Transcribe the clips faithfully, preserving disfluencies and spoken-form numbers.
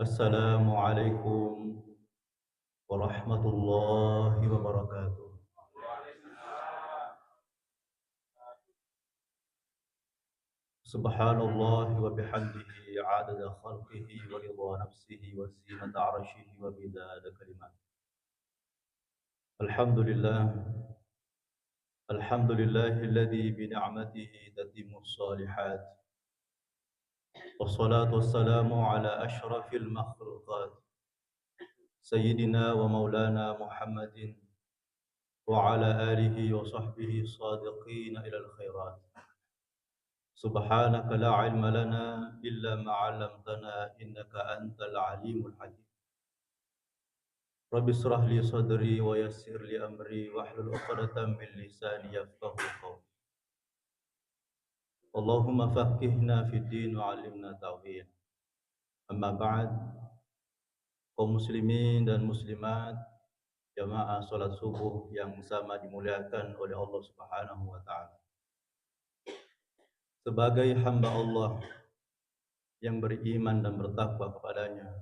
Assalamualaikum warahmatullahi wabarakatuh. Subhanallah wa bihamdihi adada khalqihi wa ridha nafsihi wa zinata arshihi wa midada kalimatihi. Alhamdulillah. Alhamdulillahilladzi bi ni'matihi tatimmus shalihat. Wassalatu wassalamu ala asyrafil makhluqat, sayyidina wa maulana Muhammadin wa ala alihi wa sahbihi sadiqina ilal khairat. Subhanaka la ilma lana illa ma 'allamtana innaka antal alimul hakim. Rabbi israh li sadri wa yassir li amri wahlul 'uqdatam min lisani yafqahu qawli. Allahumma faqqihna fid din wa 'allimna ta'wil. Amma ba'd, kaum muslimin dan muslimat, jamaah salat subuh yang sama dimuliakan oleh Allah Subhanahu wa taala. Sebagai hamba Allah yang beriman dan bertakwa kepadanya,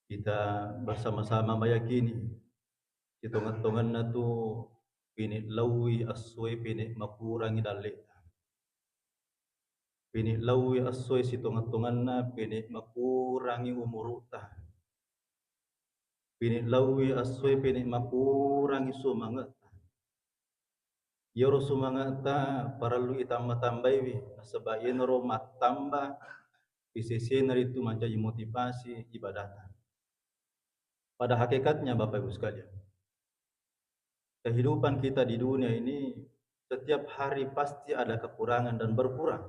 kita bersama-sama meyakini sitonget-tongenna tu pini' laui essoe pini' makurangi dalle'ta. Pini' laui essoe sitonget-tongenna pini' makurangi umuru'ta. Pini' laui essoe pini' makurangi sumange'ta. Iyaro sumange'ta parellu itamba-tambaiwi, nasaba' iyanaro mattamba ri sesena ritu mancaji motivasi ibadata. Pada hakikatnya, Bapak Ibu sekalian, kehidupan kita di dunia ini setiap hari pasti ada kekurangan dan berkurang.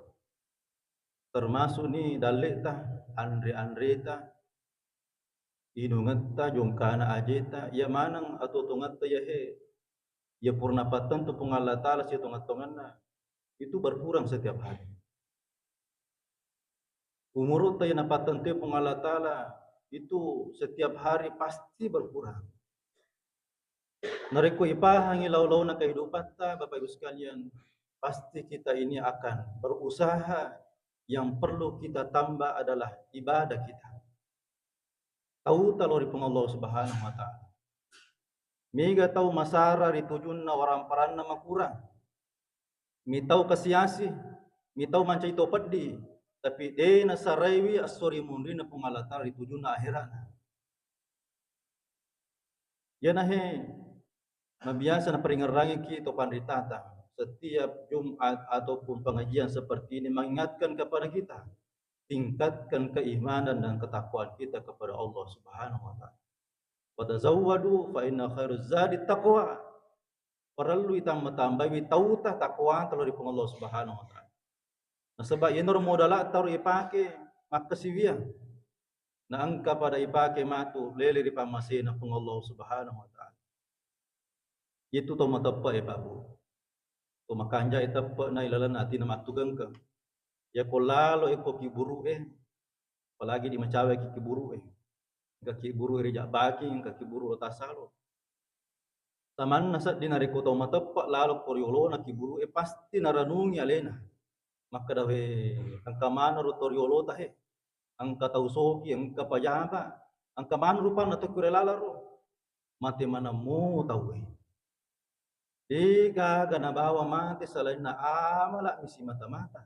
Termasuk ni dalle'ta, anre-anreta, inungetta, jongkana ajeta, iya maneng atuo-tuongetta iyahe, iya purana pattentu Puang Allah Ta'ala sitonget-tongenna, itu berkurang setiap hari. Umuru'ta iya napattentue Puang Allah Ta'ala itu setiap hari pasti berkurang. Narekko ipahangi lau-launa kehidupatta, Bapak Ibu sekalian, pasti kita ini akan berusaha, yang perlu kita tambah adalah ibadah kita. Tauta lao ri Puang Allah Subhanahu wa Ta'ala. Mega tau masara ri tujunna waramparanna makurang. Mitau kasiasi, mitau mancaji to peddi, tapi de' nasaraiwi esso ri munrinna Puang Allah Ta'ala ri tujunna ahera'na. Iyanahe mabiasa naparingerrangiki to panritata setiap Jumat ataupun pengajian seperti ini mengingatkan kepada kita, tingkatkan keimanan dan ketakwaan kita kepada Allah Subhanahu wa Ta'ala. "Wa tazawwadu fa inna khairaz zadi taqwa." Parellui tamba-tambaiwi tauta takwata lao ri Puang Allah Subhanahu wa Ta'ala. Nasaba' iyanaro modala'ta ro ipake makkasiwiang. Na engka pada ipake matu lele ri pammasena Puang Allah Subhanahu wa Ta'ala. Itu to mateppe'e, Pak Bu. To makanja'e teppe'na ilalenna atinna mattugengkeng. Yako lalo e ko kiburu'e, apalagi di macawe ki kiburu'e. Engka kiburu'e ri jabbaki, engka kiburu' lo tasalo. Samanna sedding narekko tau mateppe' lalo ko riolona kiburu'e, pasti narenungi alena. Makkeda, "We, engka maneng ro to riolota he. Engka tau soki, engka pajaba, engka maneng rupanna to kure lalaro." Mate maneng mo tauwe. De' gaga nabawa mate selainna amala' mi simata-mata.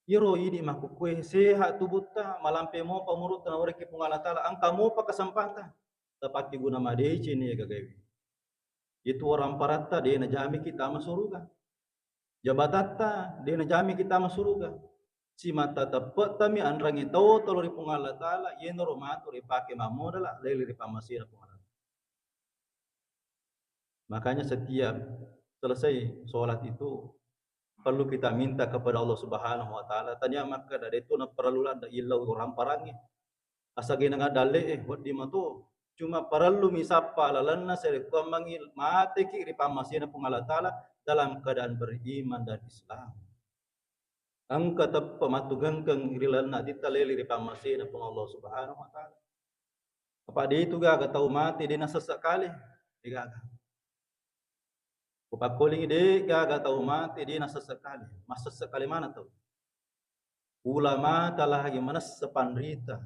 Iyaro idi' makkukkue seha' tubutta, malampe mopa umurutta nawerekki Puang Allah Ta'ala, engka mopa kesempatan tapakkeguna madeceng ni gagaewe. Itu waramparatta de' najamiki tama suruga. Jabatatta de' najamiki tama suruga. Simata teppe'tami anrangi tau tolo ri Puang Allah Ta'ala, iyanaro matu ripake mammodala' lele ri pammasena Puang Allah. Makanya setiap selesai sholat itu perlu kita minta kepada Allah Subhanahu wa Ta'ala. Tania makkeda, "De'tu naparellu ladde' illau ramparangnge. Asagena ngadalle'e, wedding mato. Cuma parellu misappa lalenna sarekkuammengngi mateki ri pammasena Puang Allah Ta'ala dalam keadaan beriman dan Islam. Engka teppe' mattugengkeng ri lalenna atitta lele ri pammasena Puang Allah Subhanahu wa Ta'ala." Apa' de' itu gaga tau mate de' nasessa kale, de' gaga. Kupakkolingi, de' gaga tau mate de' nasessa kale. Massessa kale maneng tau. Ulama ta lagi manessa panrita.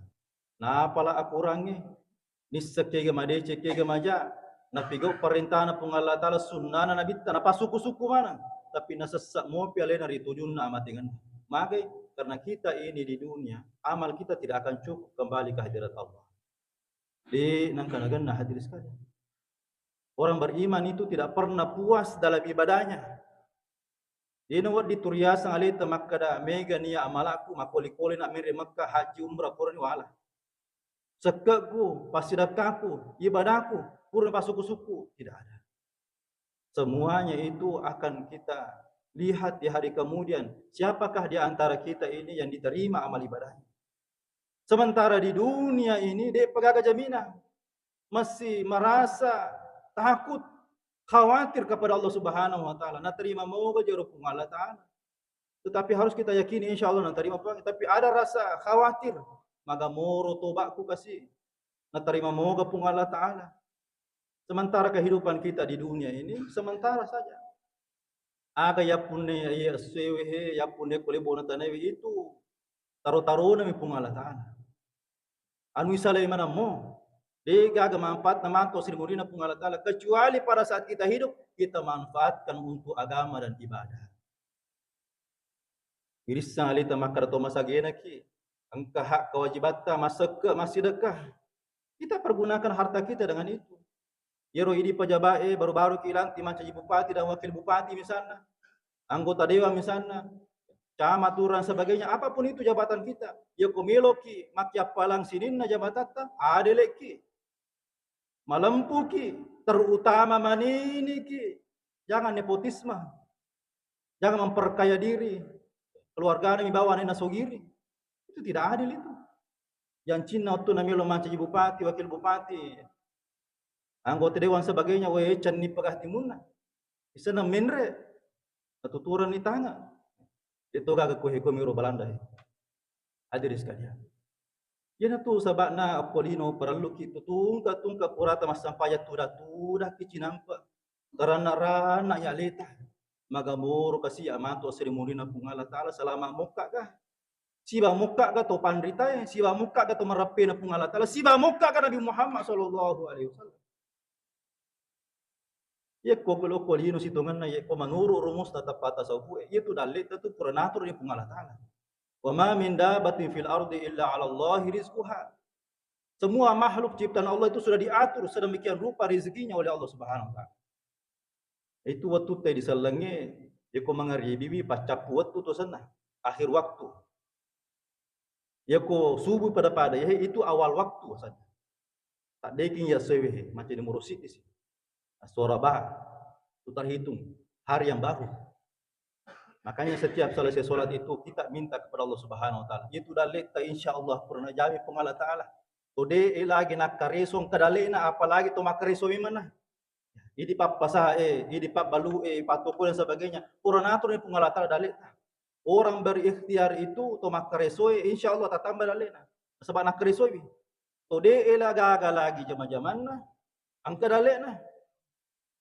Napala akurangngi, nisseng kega madeceng, kega maja, napigau parentana Puang Allah Ta'ala, sunnana Nabitta, napasukku-sukku maneng, tapi nasessa mopi alena ri tujunna amatengenna. Magai? Karena kita ini di dunia, amal kita tidak akan cukup kembali ke hadirat Allah. Di nangkanagenna hadirin sekalian. Orang beriman itu tidak pernah puas dalam ibadahnya. Dena wedding turiaseng aleta makkeda, mega nia amalakku, makoli-koli na menre Mekka, haji, umrah, purani wala. Sekke'ku, passidekkaku, ibadahku, pura pasukku-sukku, tidak ada. Semuanya itu akan kita lihat di hari kemudian. Siapakah di antara kita ini yang diterima amal ibadahnya? Sementara di dunia ini, de' pagaga jaminan. Masih merasa takut, khawatir kepada Allah Subhanahu wa Ta'ala. Naterima moga jero Puang Allah Ta'ala. Tetapi harus kita yakini, insya Allah naterima Puang. Tapi ada rasa khawatir, maga moro tobaku kasi, naterima moga Puang Allah Ta'ala. Sementara kehidupan kita di dunia ini sementara saja. Aga yappunne iya essoewe he, yappunne ko lebona tanaewe, itu taro-taronami Puang Allah Ta'ala. Anu isalai manammo, de' gaga manfaatna manto sirimurina Puang Allah Ta'ala, kecuali pada saat kita hidup, kita manfaatkan untuk agama dan ibadah. Irisseng aleta makkeda to masagenaki, engka hak kewajibatta, massekke, massidekka. Kita pergunakan harta kita dengan itu. Yero idi pejabat e, baru-baru ki lantik mancaji bupati dan wakil bupati misalna, anggota dewan misalna, camat, lurah, sebagainya, apapun itu jabatan kita. Yako meloki makkiappalang sininna jabatatta, adeleki, malempuki, terutama maniniki. Jangan nepotisme. Jangan memperkaya diri. Keluargana mi bawa anakna sogiri. Itu tidak adil itu. Jancinna wettunna melo mancaji bupati, wakil bupati, anggota dewan sebagainya, we, cenni pegah timunna. Isenna menre, natuturanni tange. Itu gaga kuhe-kuhe miro Balanda, he. Hadirin sekalian. Iyanatu saba'na okko lino parelluki tutungke-tungke purata massampajang tuda-tudaki cinampe. Taranna-ranna ya leta. Magamoro kasi ya mantu asri murina Puang Allah Ta'ala, selama mokka ga. Siba mokka ga to panritae, siba mokka ga to marappena Puang Allah Ta'ala, siba mokka ga Nabi Muhammad sallallahu alaihi wasallam. Yekko golo ko lino sitongenna, yekko manuru rumusna tappa tasawuf e, yetu dalleta tu pura natur ri Puang Allah Ta'ala. Wa ma min dabbatin fil ardi illa 'ala Allahi rizquha. Semua makhluk ciptaan Allah itu sudah diatur sedemikian rupa rezekinya oleh Allah Subhanahu wa Ta'ala. Itu wettu te disellengnge, yeko mangaribiwi paccappu wettu to senna, akhir waktu. Yeko subuh pada-pada, yahe itu awal waktu saja. Taddeking ya sewe, macam di murusik di sini. Suara bah, itu terhitung hari yang baru. Makanya setiap selesai sholat itu kita minta kepada Allah Subhanahu wa Ta'ala. Itu daleta, insya Allah pura najami Puang Allah Ta'ala. To de lagi nakkareso engka dalena, apalagi to makkareso memang. Idi pappasae, idi pabbalue, patoko dan sebagainya. Pura natur ni Puang Allah Ta'ala daleta. Orang berikhtiar itu to makkaresoe, insya Allah tatamba dalena. Sebab nakkaresoe. To de ela gaga lagi jama-jamanna, engka dalena.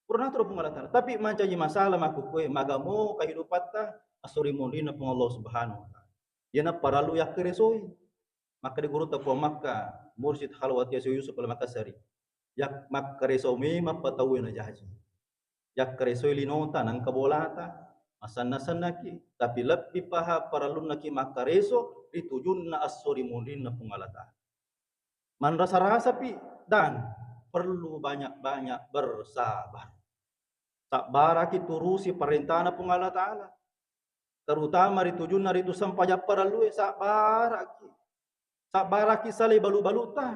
Pura natur Puang Allah Ta'ala. Tapi mancaji masalah makkukue, magamo kehidupatta, asuri monrinna Puang Allah Subhanahu wa Ta'ala. Iyana parallu yakkaresoi. Makkeda gurutta Puang Makka, Mursyid Khalwat Yasir Yusuf Al-Makassari, yak-, makkareso memang pa tauwe najaji. Yakkaresoi linota, nangka bolata, masanna-sannaki, tapi lebbi paha parellunnaki makkareso ri tujunna esso ri munrinna Puang Allah Ta'ala. Manrasa-rasapi dan perlu banyak-banyak bersabar. Sabbaraki turusi parentana Puang Allah Ta'ala. Terutama ri tujunna ritu sempajang parellue, sabbaraki. Sabbaraki salai balu-baluta.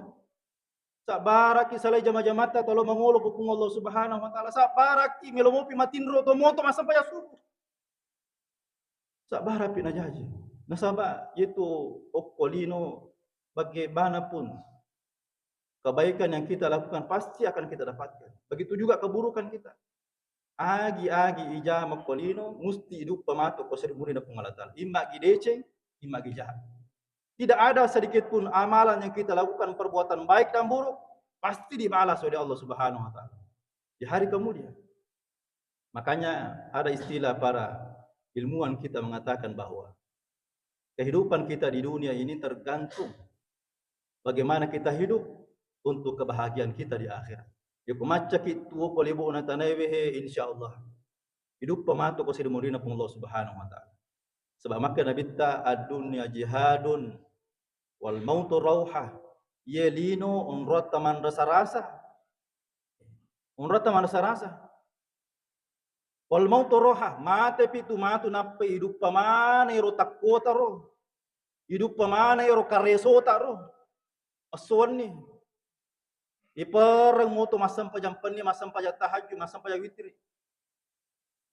Sabbaraki salai jama-jamatta talo mangolo ko Puang Allah Subhanahu wa Ta'ala. Sabbaraki melo mopi matinro to moto massempajang subuh. Sabbarapi najaji. Nasaba yetu okko lino bagaimana pun kebaikan yang kita lakukan pasti akan kita dapatkan. Begitu juga keburukan kita. Agi-agi ijama ko lino, musti iduppa matu ko seri murina Puang Allah Ta'ala. Imma gi deceng, imma gi jahat. Tidak ada sedikit pun amalan yang kita lakukan, perbuatan baik dan buruk, pasti dibalas oleh Allah Subhanahu wa Ta'ala di hari kemudian. Makanya ada istilah para ilmuwan kita mengatakan bahwa kehidupan kita di dunia ini tergantung bagaimana kita hidup untuk kebahagiaan kita di akhirat. Yako maccaki tuo ko lebo'na tanaewe he, insya Allah iduppa matu ko siri muridna Puang Allah Subhanahu wa Ta'ala. Sebab makkeda Nabitta, "Ad-dunya jihadun wal mautu rauha." Iye lino onroatta manrasa-rasa. Onroatta manrasa-rasa. Wal mautu roha, matepi tu matu nappa iduppa maneng ero takkota ro. Iduppa maneng ero karesota ro. Essowenni. Ipereng moto massempajang penni, massempajang tahajud, massempajang witri.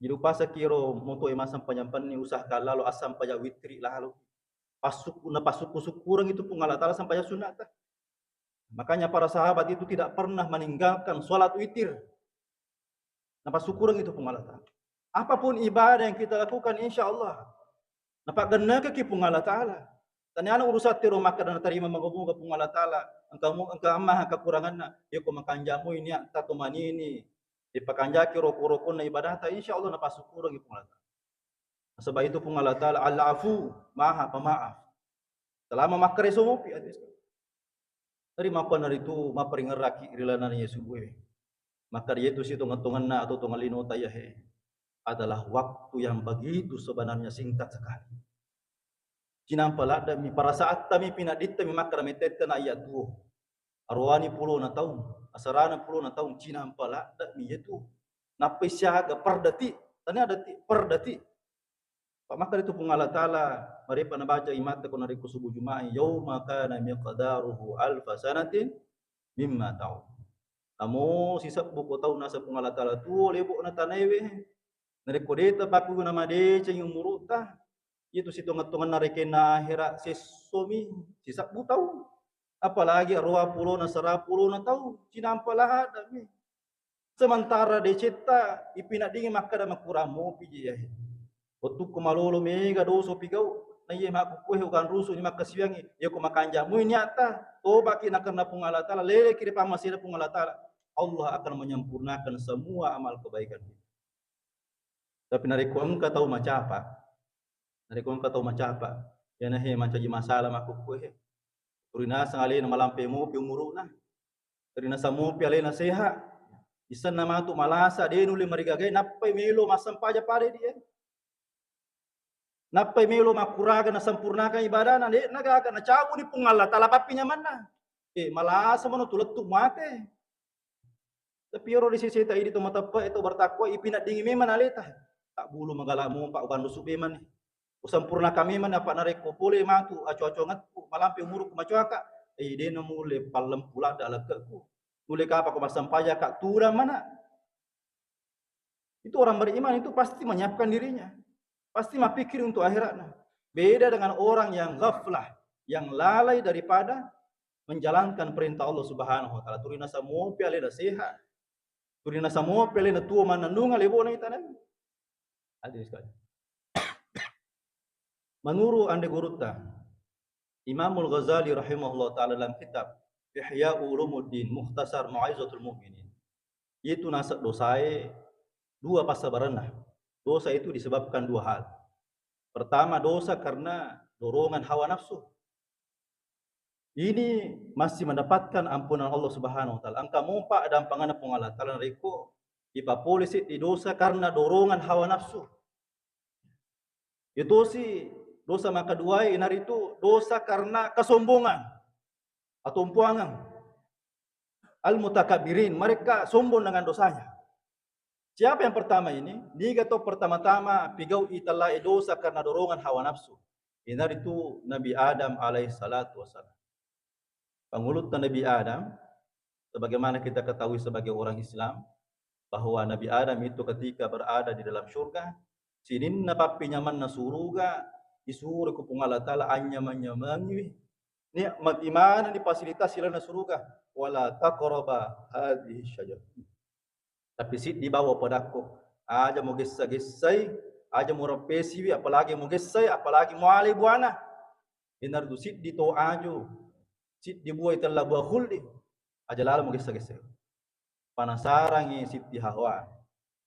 Jadi upasaki ero moto e massempajang penni, usahakan lalo assempajang witri lalo. Pasukku-, napasukku-sukkureng itu Puang Allah Ta'ala sempajang sunnata. Makanya para sahabat itu tidak pernah meninggalkan sholat witir. Napasukkureng itu Puang Allah Ta'ala. Apapun ibadah yang kita lakukan, insya Allah napagennekeki Puang Allah Ta'ala. Taniana urusatte ro makkeda natarima moga-moga Puang Allah Ta'ala. Engka mu-, engka amma kekuranganna. Yako makanjamui niatta to manini. Dipakanjaki roko-rokonna ibadahta, insya Allah napasukkurengi Puang Allah Ta'ala. Nasaba itu Puang Allah Ta'ala Al-Afu, Maha Pemaaf. Selama makkareso mopi, hadis. Tadi mappanaritu mapparingerraki ri lalenna Yesu bue. Maka dia itu si tongen-tongenna atau tongen linota yahe adalah waktu yang begitu sebenarnya singkat sekali. Cinampa ladde'mi, parasaattami, pinaddittami makkeda mettetta na iya tuo. Aroani pulona taung, asarana pulona taung, cinampa ladde'mi iya tuo. Nappai siaga per detik, tania detik, per detik. Pa makkeda tu Puang Allah Ta'ala, marepa nabaca imatta ko narekko subuh Juma'i, "Yauma kana miqdaruhu alfa sanatin mimma ta'ud." Namo sisebbu ko tau nasa Puang Allah Ta'ala tuo lebo'na tanaewe. Narekko de' tapakkuguna madecengi umuru'ta, itu sitongeng-tongenna rekenna ahera sessomi sisebbu tau. Apalagi aroa pulona, sara pulona tau, cinampa ladde'mi. Sementara decetta ipinaddingi makkeda makurang mopi je yahe. Wettukku malolo mega dosa pigau, na iye makkukkuhe uganrusu ni makkasiwiangi, yako makanjamui niatta, tobaki nakenna Puang Allah Ta'ala, leleki ri pammasena Puang Allah Ta'ala. Allah akan menyempurnakan semua amal kebaikan kita. Tapi narekko engka tau macapa, narekko engka tau macapa, iyanahe mancaji masalah makkukkuhe. Tuli naseng alena malampe mopi umuru'na. Tuli naseng mopi alena sehat. Isenna matu malasa, de' nulle marigagai, nappai melo massempajang pada dia. Nappai melo makkuraga nasempurnakan ibadahna, de' nagaga nacabuni Puang Allah Ta'ala pappinyamanna. Eh, malasa mano tu lettu mate. Tapi ero di sisita idi to mateppe e to bertakwa, ipinaddingi memang aleta. Tabbulu magala mompa ubanrusu memang ni. Usampurnaka memang ni, apa narekko pole matu aco-acongetku, malampe umurukku macoaka. Eh, de' namulle pallempu ladde alekke'ku. Nulle kapako massempajaka tudang mana. Itu orang beriman itu pasti menyiapkan dirinya. Pasti mapikir untuk akhiratnya. Beda dengan orang yang ghaflah, yang lalai daripada menjalankan perintah Allah Subhanahu wa Ta'ala. Tuli naseng mopi alena sehat. Tuli naseng mopi alena tuo mannennungeng lebo'na itana. Hadirin sekalian. Menurut ande gurutta, Imamul Ghazali rahimahullah ta'ala dalam kitab Ihya Ulumuddin, Mukhtasar Mau'izatul Mu'minin, itu naseng dosae dua passabarenna. Dosa itu disebabkan dua hal. Pertama, dosa karena dorongan hawa nafsu. Ini masih mendapatkan ampunan Allah Subhanahu wa Ta'ala. Engka mopa dampanganna Puang Allah Ta'ala narekko ipapole seddi dosa karena dorongan hawa nafsu. Iyatosi dosa makaduae, iyanaritu dosa karena kesombongan, atompoangeng. Al-mutakabbirin, mereka sombong dengan dosanya. Siapa yang pertama ini? Niga to pertama-tama pigau'i tellae dosa karena dorongan hawa nafsu? Iyanaritu Nabi Adam alaihi salatu wassalam. Pangulutta Nabi Adam, sebagaimana kita ketahui sebagai orang Islam, bahwa Nabi Adam itu ketika berada di dalam surga, sininna pappinyamanna suruga, isuro ku Puang Allah Ta'ala anyamang-nyamangiwi. Nikmati maneng di fasilitas silalenna suruga. Wala taqraba hadhihi syajarah. Tapi siddi bawang padakko, aja mugessa-gessai, aja mureppesiwi, apalagi mugessai, apalagi mualai buana. Iyanaritu siddi to aju, siddi buai tella bua khuldi, aja lalo mugessa-gessai. Panasarangngi Sitti Hawa,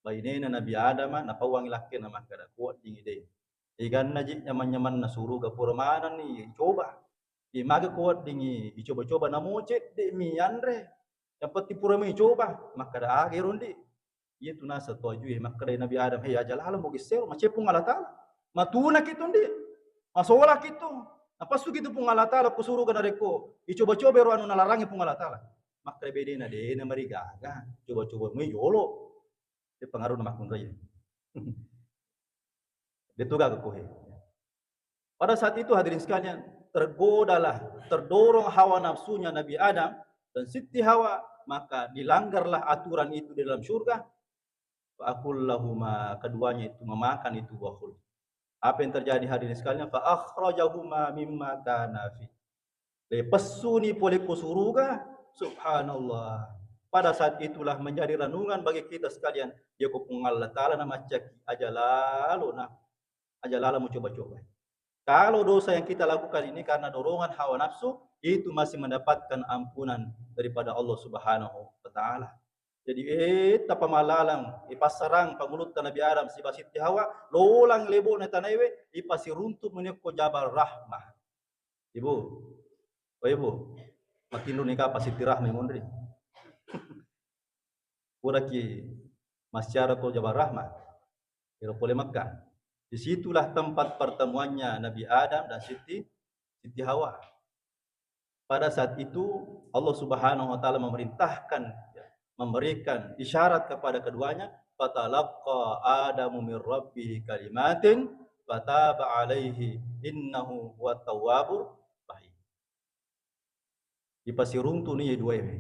bainena Nabi Adama, napauangngi lakkena makkeda, kuweddingi de'. Eganna ji nyamang-nyamanna suruga, pura manenni coba. Iye maga ko weddingngi icoba-coba namo cedde'mi anre. Yang penting purami coba, makkeda aga ero ndi. Iya tu naseng to ajue, makkeda Nabi Adam, "Hei, aja lalo mogessero, macai Puang Allah Taala. Matunaki tu ndi. Masolaki tu. Napassuki tu Puang Allah Taala ko suruga narekko icoba-coba ero anu nalarangi Puang Allah Taala." Makkeda bedena de' namarigaga, coba-coba mui jolo. De' pengaruhna makkunrai. De' tu gaga kohe. Pada saat itu, hadirin sekalian, tergodalah, terdorong hawa nafsunya Nabi Adam dan Siti Hawa, maka dilanggarlah aturan itu di dalam surga. Fa akul lahuma, keduanya itu memakan itu buah khuld. Apa yang terjadi, hadirin sekalian? Fa akhrajahuma mimma kana fi. Lepessuni pole ko suruga, subhanallah. Pada saat itulah menjadi renungan bagi kita sekalian, ya ko Puang Allah Taala namaccaki aja lalo na, aja lalo mucoba-coba. Kalau dosa yang kita lakukan ini karena dorongan hawa nafsu, itu masih mendapatkan ampunan daripada Allah Subhanahu wa Taala. Jadi, eh, tapamalalang, eh, passarang pangulutta Nabi Adam siba Siti Hawa, lolang lebo'na tanaewe, ipasiruntu' meni okko Jabal Rahmah. Ibu, oh Ibu, makinruni kapa Siti Rahmah monri. Puraki massiara ko Jabal Rahmah, ero pole Makkah. Disitulah tempat pertemuannya Nabi Adam dan Siti, Siti Hawa. Pada saat itu, Allah Subhanahu wa Taala memerintahkan, ya, memberikan isyarat kepada keduanya, "Fatalaqqa Adamu min Rabbihi kalimatin fataba alaihi innahu huwa tawwabur rahim." Ipasiruntu'ni iye duaewe.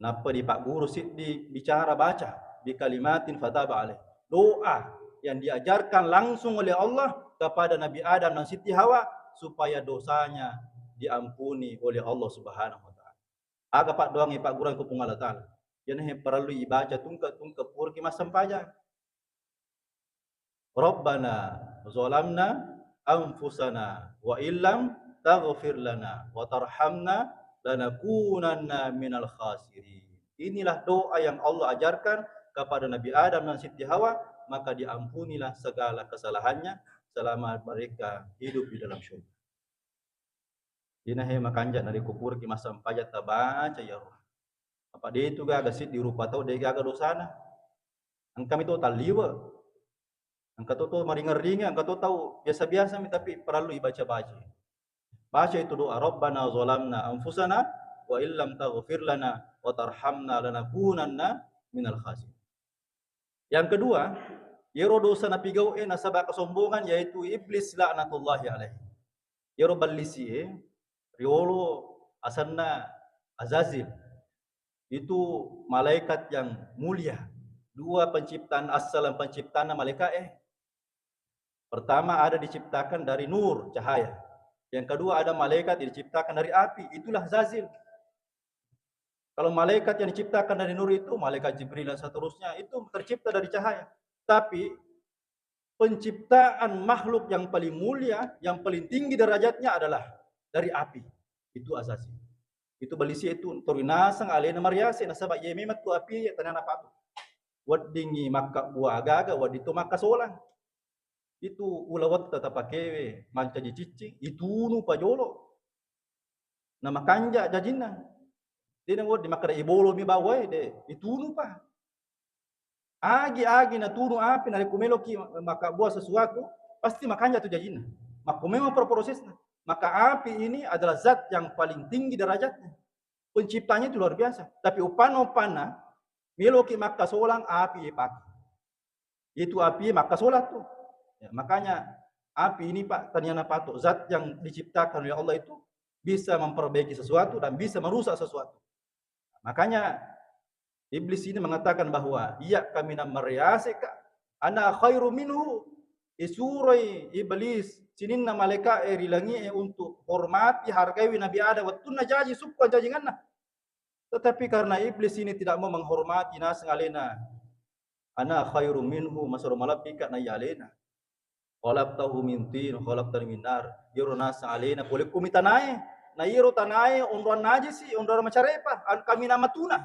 Nappa dipagguru siddi bicara baca, bi kalimatin fataba alaih. Doa yang diajarkan langsung oleh Allah kepada Nabi Adam dan Siti Hawa supaya dosanya diampuni oleh Allah Subhanahu wa Taala. Aga paddoang ipagguruang ko Puang Allah Taala. Iyanahe parellu ibaca tungke-tungke puraki massempajang. Rabbana zalamna anfusana wa illam taghfir lana wa tarhamna lanakunanna minal khasirin. Inilah doa yang Allah ajarkan kepada Nabi Adam dan Siti Hawa, maka diampunilah segala kesalahannya selama mereka hidup di dalam syurga. Inahe makanja narekko puraki massempajang tabaca iyaro. Apa de tu gaga siddi rupa tau de gaga dosana. Engkami to talliwe. Engka to, to maringe-ringe, engka to tau biasa-biasa mi, tapi parellu ibaca-baca. Baca itu doa, "Rabbana zalamna anfusana wa illam taghfir lana wa tarhamna lanakunanna minal khasirin." Yang kedua, yero dosa napigau'e nasaba kesombongan, yaitu Iblis laknatullahi alaihi. Yero ballisi'e riolo asenna Azazil. Itu malaikat yang mulia. Dua penciptaan, asal penciptaanna malaika'e. Pertama ada diciptakan dari nur, cahaya. Yang kedua ada malaikat yang diciptakan dari api, itulah Azazil. Kalau malaikat yang diciptakan dari nur itu, malaikat Jibril dan seterusnya, itu tercipta dari cahaya. Tapi penciptaan makhluk yang paling mulia, yang paling tinggi derajatnya adalah dari api. Itu Azazil. Itu ballisi'e tu, torina naseng alena mariase, nasaba iye memang tu api tania napato. Weddingngi makkabbua aga-aga, wedding to makkasolang. Itu ulawetta tapakewe mancaji ciccing, itunu pa jolo. Na makanja jajinna. Dena wedding makkeda ibolomi bawae, de, itunu pa. Agi-agi natunu api, narekko meloki makkabbua sesuatu, pasti makanja tu jajinna. Makko memang pro-, prosesna. Maka api ini adalah zat yang paling tinggi derajatnya. Penciptanya itu luar biasa. Tapi uppanna-uppanna, meloki makkasolang, api ipake. Itu api makkasolang tu. Ya, makanya api ini, Pak, tania napato. Zat yang diciptakan oleh Allah itu bisa memperbaiki sesuatu dan bisa merusak sesuatu. Makanya Iblis ini mengatakan bahwa, "Iya, kaminang mariase ka, ana khairu minhu." Isuroi Iblis sininna malaika'e ri langi'e untuk hormati, hargaiwi Nabi Adam wettunna jaji sukku anjajinganna. Tetapi karena Iblis ini tidak mau menghormati naseng alena, "Ana khairu minhu," masero malebbika naiya alena. "Khalaqtahu min tin, khalaqtani min nar." Iyaro naseng alena pole kumi tanae. Na iyaro tanae onroang najisi, onroang macarepa, an-, kaminang matuna.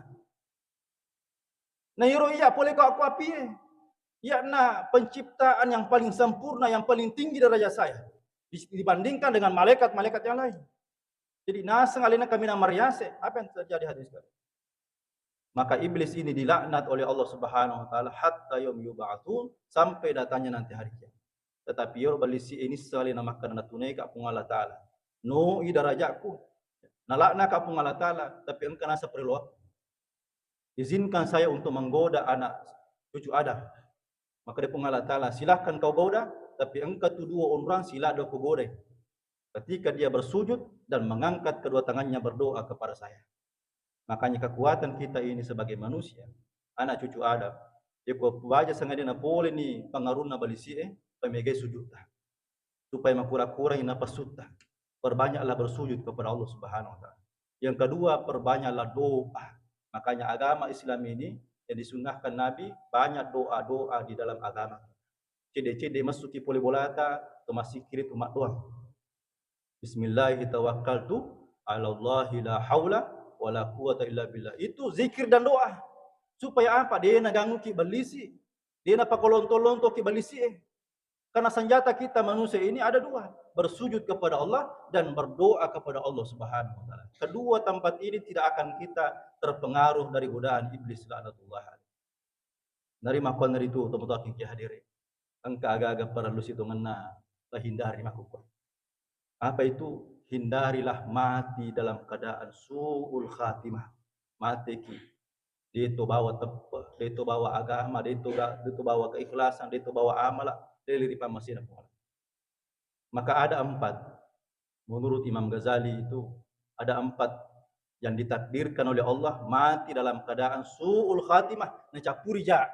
Na iyaro iya pole ko aku apie. Iyana penciptaan yang paling sempurna, yang paling tinggi derajat saya di-, dibandingkan dengan malaikat-malaikat yang lain. Jadi naseng alena kaminang mariase, apa yang terjadi hadirin sekalian? Maka iblis ini dilaknat oleh Allah Subhanahu wa Ta'ala hatta yaum yub'atsun, sampai datangnya nanti hari kiamat. Tetapi iyaro ballisi ini sali namakkeda, natunaika Puang Allah Ta'ala, noi darajakku, nalaknaka Puang Allah Ta'ala, tapi engka naseng parelloakku. Izinkan saya untuk menggoda anak cucu Adam. Maka dia Puang Allah Ta'ala, silahkan kau goda, tapi engka tu dua orang sila dua kau godai. Ketika dia bersujud dan mengangkat kedua tangannya berdoa kepada saya. Makanya kekuatan kita ini sebagai manusia, anak cucu Adam, ya ko baja sengaja napole ni pengaruhna balisie, pamegai sujudta. Supaya makura-kurai napasutta. Perbanyaklah bersujud kepada Allah Subhanahu wa Ta'ala. Yang kedua, perbanyaklah doa. Makanya agama Islam ini yang disunnahkan Nabi, banyak doa-doa di dalam agama. Cedde-cedde massuki pole bolata, to massikkiri tu maddoa. Bismillahi tawakkaltu ala Allahi la haula wala quwata illa billah. Itu zikir dan doa. Supaya apa? Dena gangguki ballisi. Dena pakolonto-lontoki ballisi e. Karena senjata kita manusia ini ada dua, bersujud kepada Allah dan berdoa kepada Allah Subhanahu wa Ta'ala. Kedua tempat ini tidak akan kita terpengaruh dari godaan iblis laknatullah alaih. Nari makkuannaritu tomatoaking ki hadiri. Engka aga-aga parellu sitongenna tahindari makkukku. Apa itu? Hindarilah mati dalam keadaan su'ul khatimah. Mateki. Deto bawa teppe, deto bawa agama, deto ga-, deto bawa keikhlasan, deto bawa amala, leli ri pammasena Puang Allah. Maka ada empat. Menurut Imam Ghazali itu ada empat yang ditakdirkan oleh Allah mati dalam keadaan su'ul khatimah, nacappuri ja.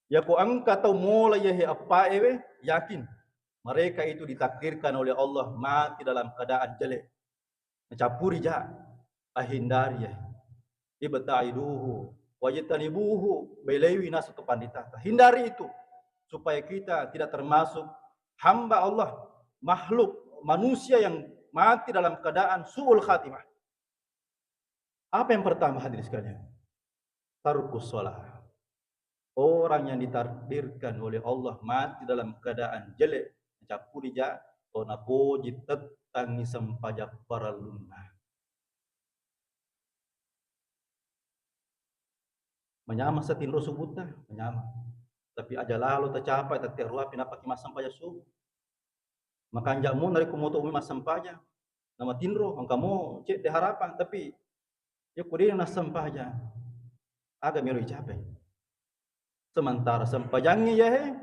Yako engka tau mola yahe appaewe, yakin mereka itu ditakdirkan oleh Allah mati dalam keadaan jelek. Nacappuri ja, ahindari ya. Ibta'iduhu wajtanibuhu, belaiwi nasu tu pandita. Hindari itu supaya kita tidak termasuk hamba Allah, makhluk manusia yang mati dalam keadaan su'ul khatimah. Apa yang pertama, hadirin sekalian? Tarkus shalah. Orang yang ditakdirkan oleh Allah mati dalam keadaan jelek, nacappuri ja, to napoji tettangi sempajang parellunna. Manyameng sa tinro subutta, manyameng. Tapi aja lalo tacapai, tette ruapi nappaki massempajang subuh. Makanja mo narekko moto umi massempajang, namatinro, engka mo cedde harapang, tapi yakko de nassempajang, aga mero icapai? Sementara sempajangnge yahe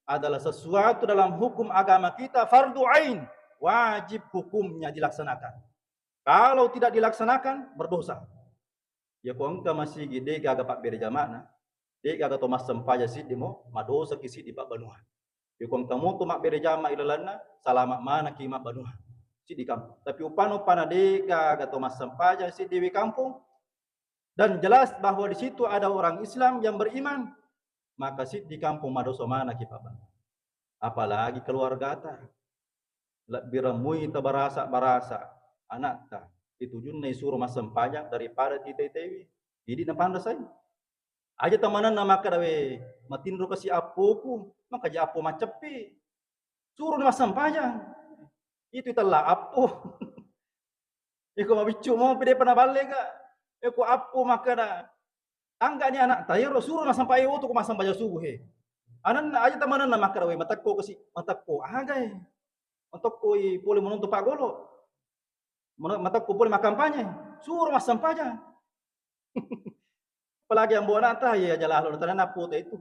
adalah sesuatu dalam hukum agama kita, fardu ain, wajib hukumnya dilaksanakan. Kalau tidak dilaksanakan, berdosa. Yako engka masigi de gaga pabbere jama'na, de gaga to massempajang siddi mo, madosaki siddi pabbanua. Yako engka moto mabbere jama ilalenna, salama manaki mabbanua siddi kampung. Tapi upana-upana de gaga to massempajang siddi wi kampung, dan jelas bahwa di situ ada orang Islam yang beriman, maka siddi kampung madosa manaki pabbanua. Apalagi keluargata. Lebbi ramui tabarasa-barasa anakta, itujunna isuro massempajang daripada titei-teiwi. Idi napanrasai. Aja tamanenna makkeda, "We, matinro kasi appoku, makaja appo macceppi. Suro massempajang." Itu itella appo. Iko mabiccu mopi depa naballe ga. Iko appo makkeda, "Anggani anakta ero, suro massempajang, oto ko massempajang subuh he." Ananna aja tamanenna makkeda, "We, matekko kasi, matekko agai. Matekkoi pole menonton paggolo. Mano-, matekko pole makkampanye, suro massempajang." Apalagi ambo anakta, ya aja lalo tanana pota itu.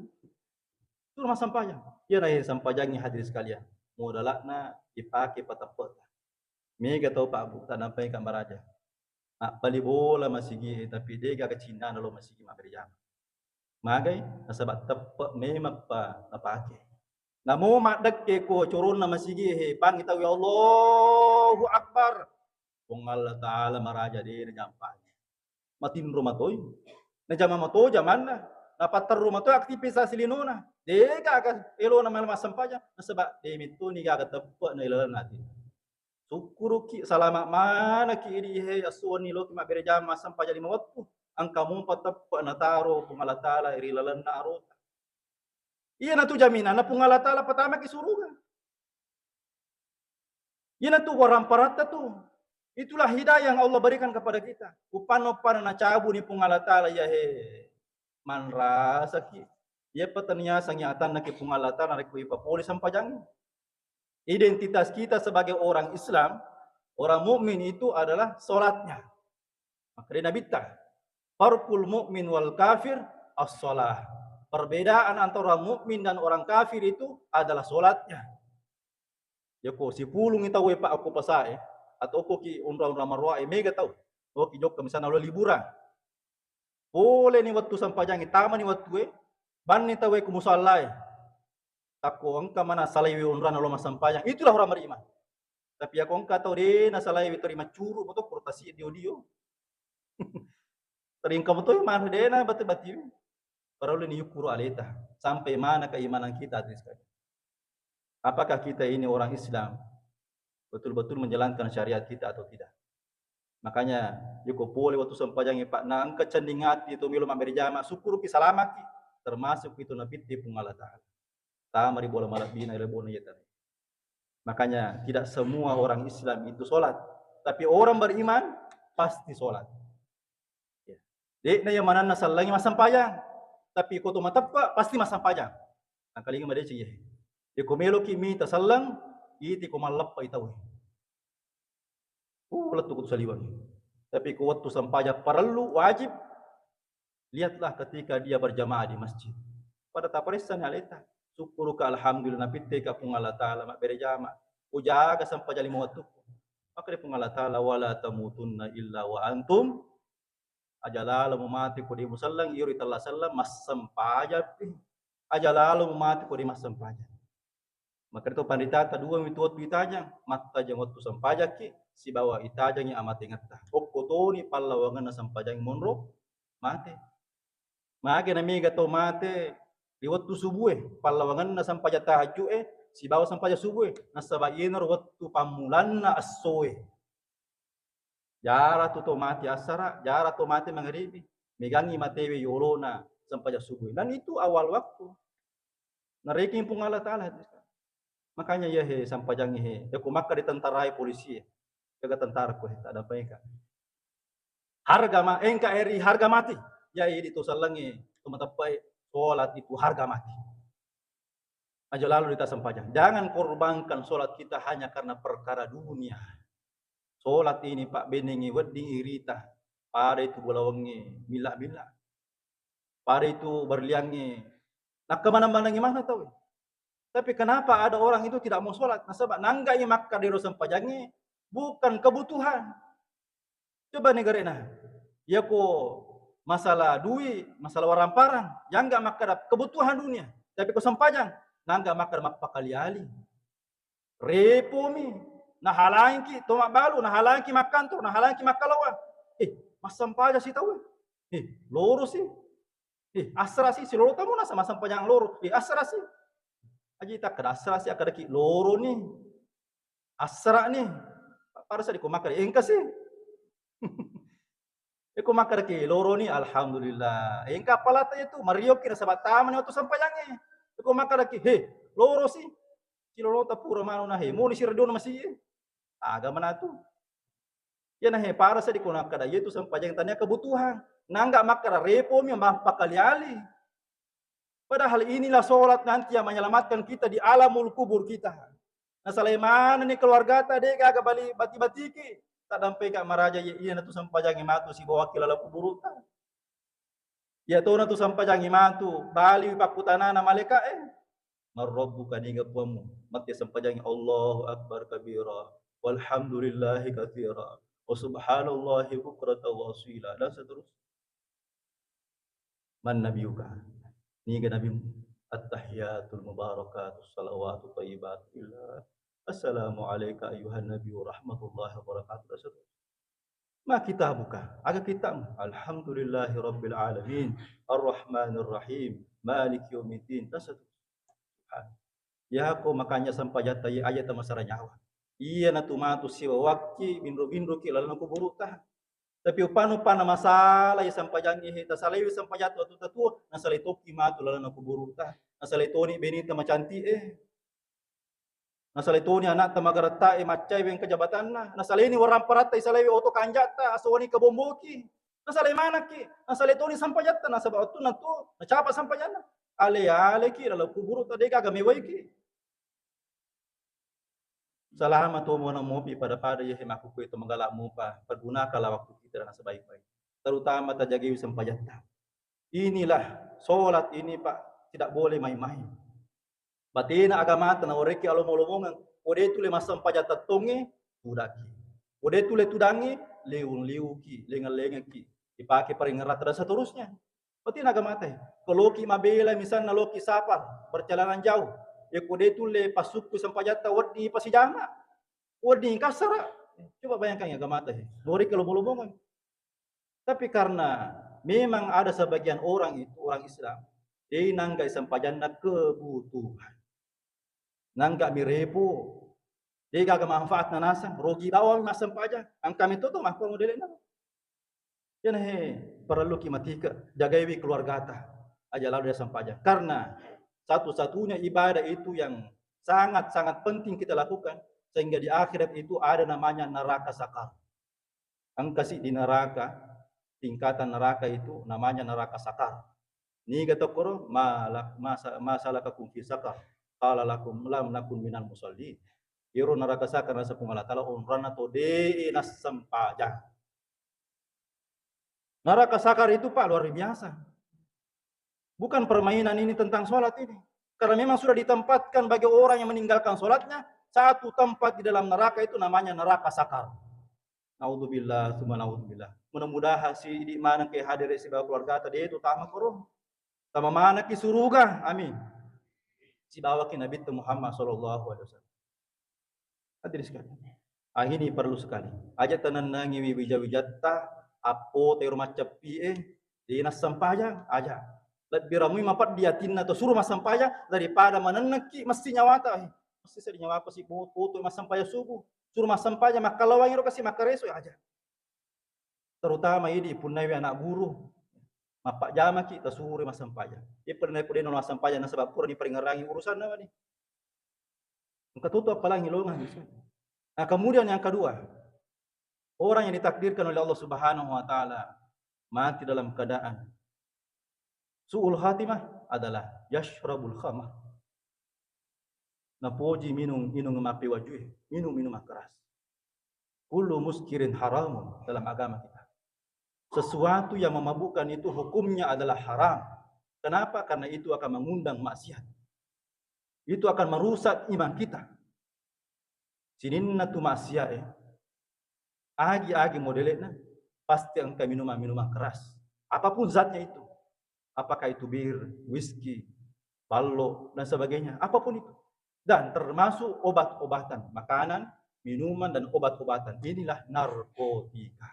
Suro massempajang. Iyana sempajangnge hadirin sekalian. Modalakna ipake pateppeta. Mega tau pabbu, tanampai ka maraja. Mabbali bola masigi e, tapi de gaga cinnana lo masigi mabbere jama. Magai? Nasaba teppe memang pa napake. Namo maddekke ko coronna masigi e, pangi tau, "Ya Allahu Akbar." Puang Allah Ta'ala maraja de najampangi. Matinro matoi. Najama mato jamanna. Napatterru matoi aktivitas linona. De gaga elona mala massempajang. Nasaba de mettoni gaga teppe na ilalenna ati. Sukkuruki, salama manaki idi he, assuwanni loki mabbere jama massempajang lima wettu. Engka mupa teppe nataro Puang Allah Ta'ala ri lalenna arota. Iyanatu jaminanna Puang Allah Ta'ala patamaki suruga. Iyanatu waramparatta tu. Itulah hidayah yang Allah berikan kepada kita. Upano-pano nacabuni Puang Allah Ta'ala, ya he, manrasaki. Iya petaniasangi atanna ki Puang Allah Ta'ala, rekko ipapole sampajang. Identitas kita sebagai orang Islam, orang mukmin itu adalah sholatnya. Maka dari Nabi ta, "Farqul mu'min wal kafir as-shalah." Perbedaan antara orang mukmin dan orang kafir itu adalah sholatnya. Ya ko sipulung tau e, Pak, aku pasae, atau ko ki unra-unra maroa e, mega tau. Oh, ki jokka misalnya lo liburan. Pole ni wettu sampajangnge, tama ni wettu e, banni tau e ku musalla e. Takko engka mana salaiwi onrana lo massampajang, itulah orang beriman. Tapi ako engka tau de nasalaiwi, tori maccuru moto kurtasi dio-dio. Tori engka moto mana de na bati-bati. Parellu ni yukkuru aleta. Sampai mana keimanan kita, hadirin sekalian. Apakah kita ini orang Islam? Betul-betul menjalankan syariat kita atau tidak? Makanya, yako pole wettu sampajangnge, Pak, na engka cenning ati to melo mabbere jama, sukkuruki salamaki, termasuk itu napitte Puang Allah Ta'ala. Tama ri bola malebbina, ri bola iya tadi. Makanya, tidak semua orang Islam itu sholat, tapi orang beriman pasti sholat. Ya. De'na iya manenna sellengngi massampajang, tapi ko to mateppa pasti massampajang. Nangkalinga madeceng iya. Yako meloki mita selleng, iti ko malleppa i tau. Uh, lettu ko saliweng. Tapi ko wettu sampajang parellu, wajib, lihatlah ketika dia berjamaah di masjid. Pada taparessani aleta. Sukkuruka, alhamdulillah, napitteka Puang Allah Ta'ala, mabbere jama. Ujaga sampajang lima wettukku. Maka ri Puang Allah Ta'ala, "Wala tamutunna illa wa antum." Aja lalo mumate ko de muselleng, iyo ri tella selleng, massampajang pi. Aja lalo mumate ko de massampajang. Maka itu panritata dua mitu wettu itajang, mattajang wettu sampajakki, sibawa itajangi amatengetta. Okko toni pallawangenna sampajang monro mate. Mage na mega tau mate ri wettu subue, pallawangenna sampajang tahajju'e, sibawa sampajang subue, nasaba iyanaro wettu pammulanna essoe. Jara tu to mate assara, jara to mate mangaribi, megangi matewe yolona sampajang subue. Dan itu awal waktu. Narekeng Puang Allah Ta'ala. Makanya iya he sampajangnge he. Yako makka di tentara e, polisi e. Jaga tentara ko he, tak ada apa eka. Harga ma-, engka eri harga mati. Ya, idi to sellengnge, to mateppa e, sholat itu harga mati. Aja lalo dita sampajang. Jangan korbankan sholat kita hanya karena perkara dunia. Sholat ini, Pak, benengi wedding irita. Pada itu bolawengnge milla-milla. Pada itu berliangnge. Nakka maneng-manengi mana tau. Tapi kenapa ada orang itu tidak mau sholat? Nasaba nanggai makka dero sampajangnge bukan kebutuhan. Coba ni garena. Yako masalah dui, masalah waramparang, jangga makkada kebutuhan dunia. Tapi ko sampajang, nangga makkada mappakali-ali. Repomi, nahalangki to mabbalu, nahalangki makkantor, nahalangki makkalawa. Eh, massampajang si tau. Eh, loro si. Eh, assara si, silolo tamu nasa massampajang loro. Eh, assara si. Aji takkada assara si, akkadaki loro ni. Assara ni. Pada sa diko makkada, engka si. Eko makkadaki loro ni, alhamdulillah. Engka apalata itu, marioki nasaba tamani wettu sampajangnge. Eko makkadaki, he, loro si. Silolota pura manu na he, moni si radiona masi e. Aga manatu. Iyana he, pada sa diko nakkada, iya tu sampajang tania kebutuhan. Nangga makkada repomi mappakali-ali. Padahal inilah sholat nanti yang menyelamatkan kita di alamul kubur kita. Nasalai manenni keluargata, de gaga bali bati-batiki. Taddampeka maraja, iya, iyanatu sampajangi matu sibawaki laleng kuburutta. Iya tona tu sampajangi matu, bali pakkutanana malaika e. Man rabbuka, niga puammu? Matti sampajangi Allahu akbar kabira, walhamdulillahi katsira, wa subhanallahi bukratan wa asila, dan seterusnya. Man nabiyuka? Niga nabimmu? Attahiyatul mubarakatus salawatu thayyibatu lillah. Assalamu alaika ayyuhan nabiyyu wa rahmatullahi wa barakatuh. Dan seterusnya. Ma kitabuka? Aga kitabmu? Alhamdulillahi rabbil alamin. Arrahmanir rahim. Maliki yaumiddin. Dan seterusnya. Subhan. Yako makanya sampajatta iya aja tamasara nyawa. Iyanatu matu sibawakki binro-binroki lalenna kuburutta. Tapi upana-upana masalah iya sampajangnge he, tasalaiwi sampajatta wettu tatuo, nasalai tokki matu lalenna kuburutta. Nasalai toni beneta macanti e. Nasalai toni anakta magaretta'e maccai weng kejabatanna. Nasalai ni warang paratta isalai oto kanjatta asawani kebomboki. Nasalai manakki. Nasalai toni sampajatta nasaba wettunna tu nacapa sampajanna. Ale-aleki lalu kuburu tadega gamewaiki. Salama to mona mopi pada-pada yehe makkukue to magala mupa, pergunakanlah waktu kita dengan sebaik-baik. Terutama tajagai sempajatta. Inilah sholat ini, Pak, tidak boleh main-main. Batena agamata nawareki alomo-lomongeng. Kode tule massempajang tettongnge, tudaki. Kode tule tudangnge, liung-liuki, lengeng-lengengki. Dipake paringerata dan seterusnya. Batena agamata. Koloki mabela misalna loki safar, perjalanan jauh. Ya kode tule pasukku sempajatta wedding pasijama. Wedding kasara. Coba bayangkan ya agamata. Nawareki alomo-lomongeng. Tapi karena memang ada sebagian orang itu, orang Islam, de nangga sempajanna kebutuhan. Nangga mi repo, de gaga manfaatna nasang, rogi bawang massempajang, angka mi toto makko modele na. Jana he, parelluki matika, jagaiwi keluargata, aja lalu dia sempajang. Karena satu-satunya ibadah itu yang sangat-sangat penting kita lakukan, sehingga di akhirat itu ada namanya neraka sakar. Engka siddi neraka, tingkatan neraka itu namanya neraka sakar. Niga tokkoro, "Ma la-, ma sa-, ma salakakum fi sakar?" Qala lakum, "Lam nakun minal musallin." Iyaro neraka sakar naseng Puang Allah Taala, onranna to de nassempajang. Neraka sakar itu, Pak, luar biasa. Bukan permainan ini tentang sholat ini. Karena memang sudah ditempatkan bagi orang yang meninggalkan sholatnya, satu tempat di dalam neraka itu namanya neraka sakar. Naudzubillah, summa naudzubillah. Mudah-mudahan si idi maneng ke hadir sibawa keluarga tadi itu tama koro. Tama maneng ki suruga. Amin. Sibawa ki Nabi Muhammad sallallahu alaihi wasallam. Hadirin sekalian, ah, ini perlu sekali. Aja tenennangi wi-, wija-wijatta, appo tero macceppi e, dina sempajang, aja. Lebbi ramui mapeddi atinna to suro massempajang daripada manennekki messi nyawata, eh. Messi seddi nyawapa si po-, poto massempajang subuh. Suro massempajang makkalawang ro kasi makkareso, aja. Terutama idi ipunnaiwi anak guru, mappajamaki, tasuroi massempajang. Ippa naipa dena massempajang nasaba purani paringerangi urusanna mani. Engka tutu appalangi longang. Nah, kemudian yang kedua, orang yang ditakdirkan oleh Allah Subhanahu wa Ta'ala mati dalam keadaan su'ul khatimah adalah yashrabul khamar. Napoji minum, inung mappewajue, minum, minum keras. Kullu muskirin haramun dalam agama kita. Sesuatu yang memabukkan itu hukumnya adalah haram. Kenapa? Karena itu akan mengundang maksiat. Itu akan merusak iman kita. Sininna tu maksiat, eh. Agi-agi modelekna, pasti engka minuman-minuman keras. Apapun zatnya itu. Apakah itu bir, whisky, ballo, dan sebagainya. Apapun itu. Dan termasuk obat-obatan, makanan, minuman, dan obat-obatan. Inilah narkotika.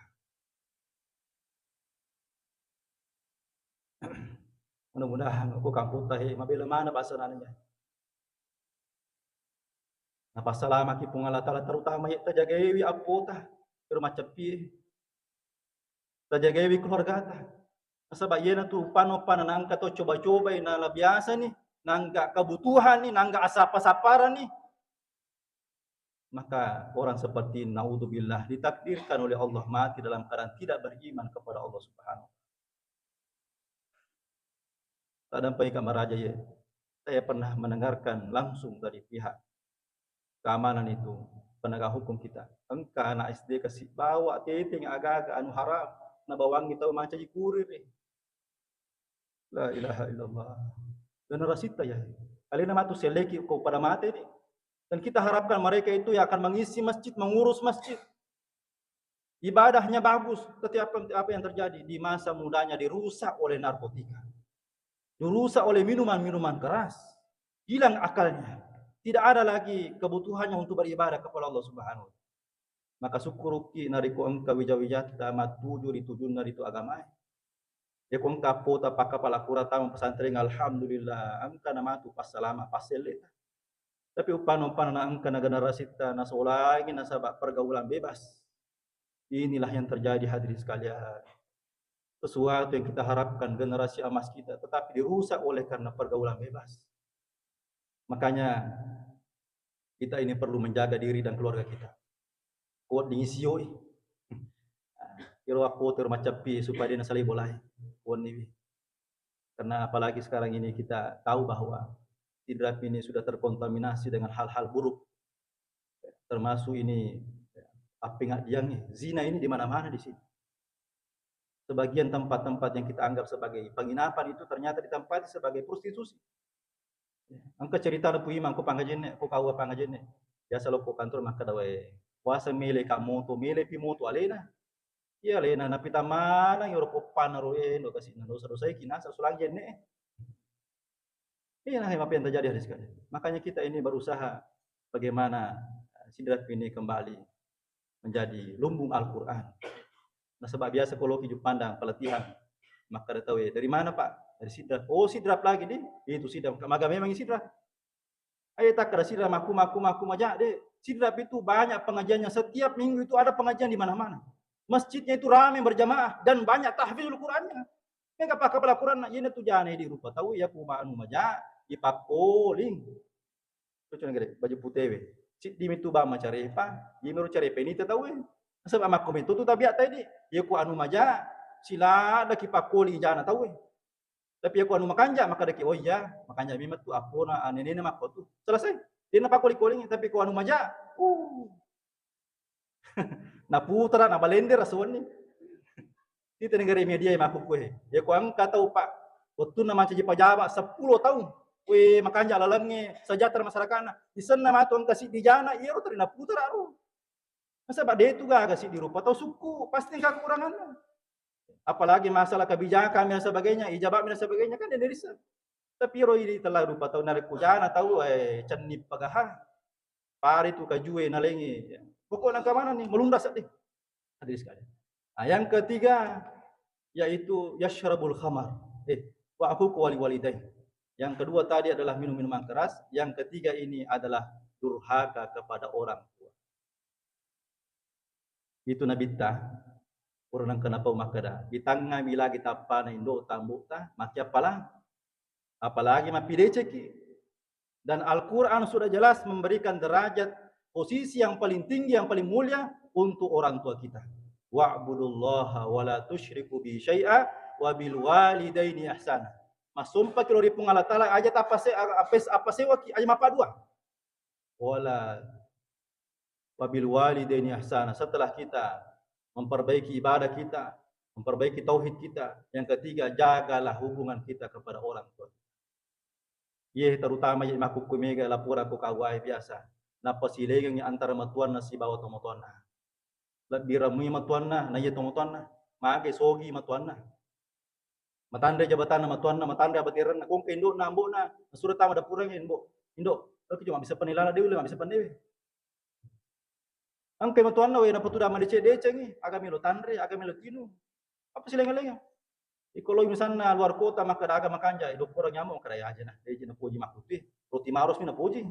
Mudah-mudahan ko kamputta he mabela mana bahasa nananya. Napassalamaki Puang Allah Ta'ala, terutama ye tajagaiwi appota, ero macceppi, tajagaiwi keluargata. Nasaba iyena tu pano-pano naengka to coba-cobai, na biasa ni, naengka kebutuhan ni, naengka asapa-saparan ni. Maka orang seperti ini, naudzubillah, ditakdirkan oleh Allah mati dalam keadaan tidak beriman kepada Allah Subhanahu wa Ta'ala. Tadampai ka maraja ye. Saya pernah mendengarkan langsung dari pihak keamanan itu, penegak hukum kita. Engka anak S D kasi bawa teteng aga-aga anu haram, nabawangi tau mancaji kurir, eh. La ilaha illallah. Generasita ya. Alena matu seleki ko pada mate ni. Dan kita harapkan mereka itu yang akan mengisi masjid, mengurus masjid. Ibadahnya bagus, tapi apa, apa yang terjadi? Di masa mudanya dirusak oleh narkotika. Dirusak oleh minuman-minuman keras. Hilang akalnya. Tidak ada lagi kebutuhannya untuk beribadah kepada Allah Subhanahu wa Ta'ala. Maka sukkuruki narekko engka wija-wijatta mattuju ri tujunna ritu agamae. Yako engka appota pakkapala kura tama pesantren, alhamdulillah, engka namatu passalama, passelleta. Tapi uppano-uppano na engka na generasitta nasolangi nasaba pergaulan bebas. Inilah yang terjadi, hadirin sekalian. Sesuatu yang kita harapkan generasi emas kita, tetapi dirusak oleh karena pergaulan bebas. Makanya Kita ini perlu menjaga diri dan keluarga kita. Kuat di isioi. Iro akko tero macappi supaya dia nasalai bolai. Kuat niwi. Karena apalagi sekarang ini kita tahu bahwa Sidrap ini sudah terkontaminasi dengan hal-hal buruk. Termasuk ini appengabbiangnge, zina ini di mana-mana di sini. Sebagian tempat-tempat yang kita anggap sebagai penginapan itu ternyata ditempati sebagai prostitusi. Engka cerita Nabi Imam, ko pangajenne, ko kau pangajenne. Biasa lo ko kantor makkeda, "Wae, puasa mele ka moto, mele pi moto alena." Iya alena, napi tamanang ero poppanna ro, eh, no kasi na dosa-dosai kinasa sulang jenne. Iya, nah, apa yang terjadi, hadirin sekalian. Makanya kita ini berusaha bagaimana, eh, Sidrap ini kembali menjadi lumbung Al-Quran. Nasaba biasa ko loki Juppandang pelatihan, makkeda tau, "Eh, dari mana, Pak?" "Dari Sidrap." "Oh, Sidrap lagi di?" "Itu Sidrap." Maga memang Sidrap. Ayo takkeda Sidrap, makku, makku, makku maja, de. Sidrap itu banyak pengajiannya. Setiap minggu itu ada pengajian di mana-mana. Masjidnya itu ramai berjamaah dan banyak tahfizul Qurannya. Mega pakapala Quran, iyana tu jana di rupa tau, iya ku anu maja, ipakkoling. Cocok negeri, baju putih we. Siddi mitu bang macarepa, iya meru carepa ini tau we. Sebab makku mitu tu tabiat tadi. Iya ku anu maja, sila daki pakkoling jana tau we. Tapi iya ku anu makanja, maka daki, "Oh iya, makanja memang tu apona, ah, nenena makko tu." Selesai. Dia napakkoling-koling, tapi ku anu maja, uh. Naputara, nabalender asuwenni. Ita negara media makkukue. Ya ko engka tau, Pak, wettunna mancaji pajaba seppulo taung. We, makanja lalengnge sejahtera masyarakatna. Isenna matu engka siddi jana, iyaro teri naputara ro. Nasaba de tu gaga siddi rupa tau sukku, pasti engka kekuranganna. Apalagi masalah kebijakan dan sebagainya, ijabah dan sebagainya kan de nerissa. Tapi ro idi tella rupa tau narekko jana tau, eh, cenni pagaha. Pari tu kajue nalengi. Pokokna engka manenni, melunda seddi. Hadirin sekalian. Nah, yang ketiga yaitu yasyrabul khamar. Eh, wa aququ wali walidain. Yang kedua tadi adalah minum minuman keras, yang ketiga ini adalah durhaka kepada orang tua. Itu nabitta, pura nengka napau makkeda, itangngami lagi tappana indo'ta ambo'ta, makkiappalang. Apalagi mappidecekki. Dan Al-Quran sudah jelas memberikan derajat posisi yang paling tinggi, yang paling mulia untuk orang tua kita. "Wa'budullaha wa la tusyriku bi syai'a wa bil walidaini ihsana." Massumpaki lao ri Puang Allah Taala, aja tapase-, apes-, apasewaki, aja mappadua. Wala wabil walidaini ihsana. Setelah kita memperbaiki ibadah kita, memperbaiki tauhid kita, yang ketiga, jagalah hubungan kita kepada orang tua. Iye, terutama ye makkukku mega laporan ko kawai biasa. Napasilengengi antara matuanna sibawa tomatoanna. Lebbi ramui matuanna, na iya tomatoanna. Mage sogi matuanna. Matanre jabatanna matuanna, matanre abaterenna, kongka indo'na, ambo'na, nasuro tama dapurengnge, "Ambo', indo', engka cuma bisa penilana dewe, mabisa pendewe." Engka matuanna, we, napatuda madeceng-decengi, aga melo tanre, aga melo tinu. Apa silenga-lenga? Iko loi misalna luar kota, makkeda aga makanja, idokkoreng nyamuk, makkeda aja nah, deje napoji makkutui. Roti maros mi napoji.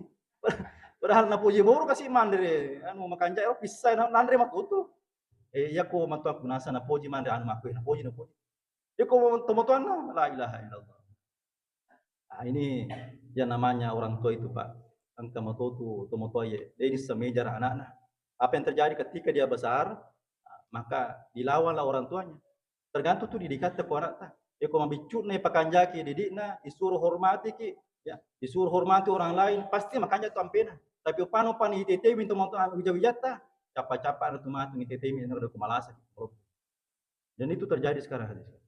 Padahal napoji baru kasi manre, anu, makanja, ero pissa na-, nanre makutu. Eh, iya ko matuakku nasa napoji manre anu makku, napoji, napoji. Iko tomatoanna, la ilaha illallah. Ah, ini yang namanya orang tua itu, Pak. Engka matotu tomatoa ye, de nisseng meja anakna. Apa yang terjadi ketika dia besar, maka dilawanlah orang tuanya. Tergantung tu didikan ko anakta. Iko mabiccu'na ipakanjaki didi'na, disuruh hormatiki, ya, disuruh hormati orang lain, pasti makanja tu ampena. Tapi upano pani itetemi tomatoa wija-wijatta, cappa-cappa tu matu itetemi na ko malasa. Dan itu terjadi sekarang, hadirin.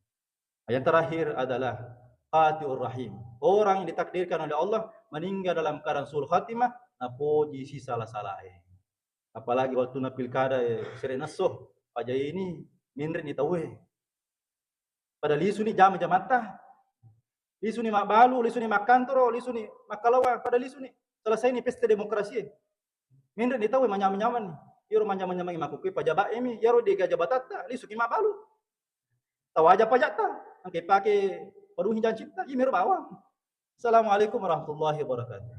Yang terakhir adalah qati'ur rahim. Orang yang ditakdirkan oleh Allah meninggal dalam keadaan su'ul khatimah, napoji sisala-salae. Apalagi waktu na pilkada, eh, sere nesso, pajai ini, menre ni tauwe. Pada lisu ni jama-jamatta. Lisu ni mabbalu, lisu ni makkantoro, lisu ni makkalawang, pada lisu ni. Selesai ni pesta demokrasi. Menre ni tauwe manyameng-nyameng ni. Iyaro manyameng-nyameng makkukue pajaba'e mi, iyaro dega jabatatta, lisuki mabbalu. Tawaja pajatta, engka ipake penuhi jancitta, iya mero bawang. Assalamualaikum warahmatullahi wabarakatuh.